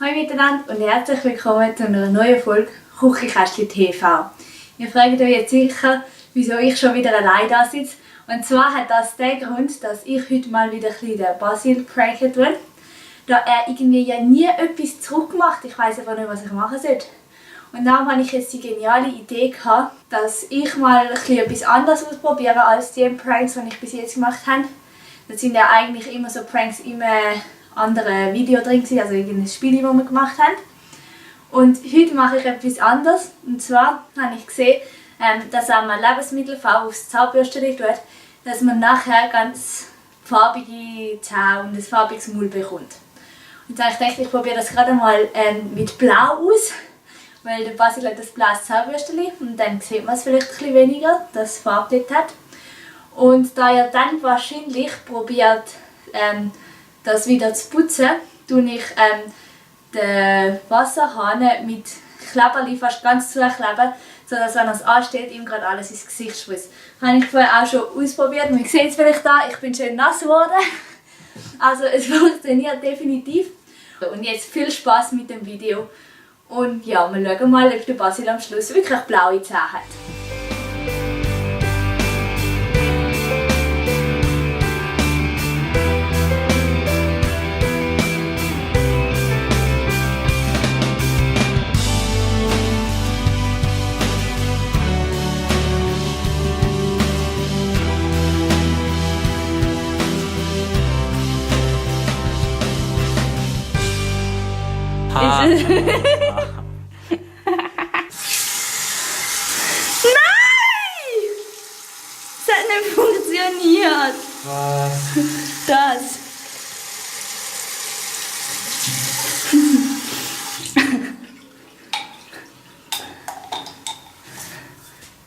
Hallo miteinander und herzlich willkommen zu einer neuen Folge Küchenkästchen TV. Ihr fragt euch jetzt sicher, wieso ich schon wieder allein da sitze. Und zwar hat das den Grund, dass ich heute mal wieder ein bisschen den Basil pranken will. Da er irgendwie ja nie etwas zurückmacht, ich weiss einfach nicht, was ich machen soll. Und dann habe ich jetzt die geniale Idee gehabt, dass ich mal ein bisschen etwas anderes ausprobiere als die Pranks, die ich bis jetzt gemacht habe. Das sind ja eigentlich immer so Pranks im anderen Video drin, also irgendein Spiel, das wir gemacht haben. Und heute mache ich etwas anderes. Und zwar habe ich gesehen, dass wenn man Lebensmittelfarbe aufs Zahnbürstchen tut, dass man nachher ganz farbige Zähne und ein farbiges Maul bekommt. Und dann habe ich gedacht, ich probiere das gerade mal mit Blau aus. Weil der Basil hat das blaues Zahnbürstchen und dann sieht man es vielleicht ein bisschen weniger, dass es Farbe dort hat. Und da er dann wahrscheinlich probiert, das wieder zu putzen, tue ich den Wasserhahn mit Kleberli fast ganz zukleben, sodass, wenn er es ansteht, ihm gerade alles ins Gesicht spritzt. Das habe ich vorher auch schon ausprobiert. Man sieht es vielleicht da, ich bin schön nass geworden. Also es funktioniert definitiv. Und jetzt viel Spaß mit dem Video. Und ja, wir schauen mal, ob der Basil am Schluss wirklich blaue Zähne hat. Nein! Es hat nicht funktioniert. Was? Das.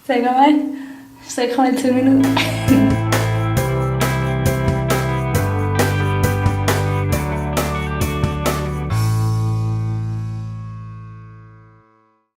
Sag mal, sag mal 10 Minuten.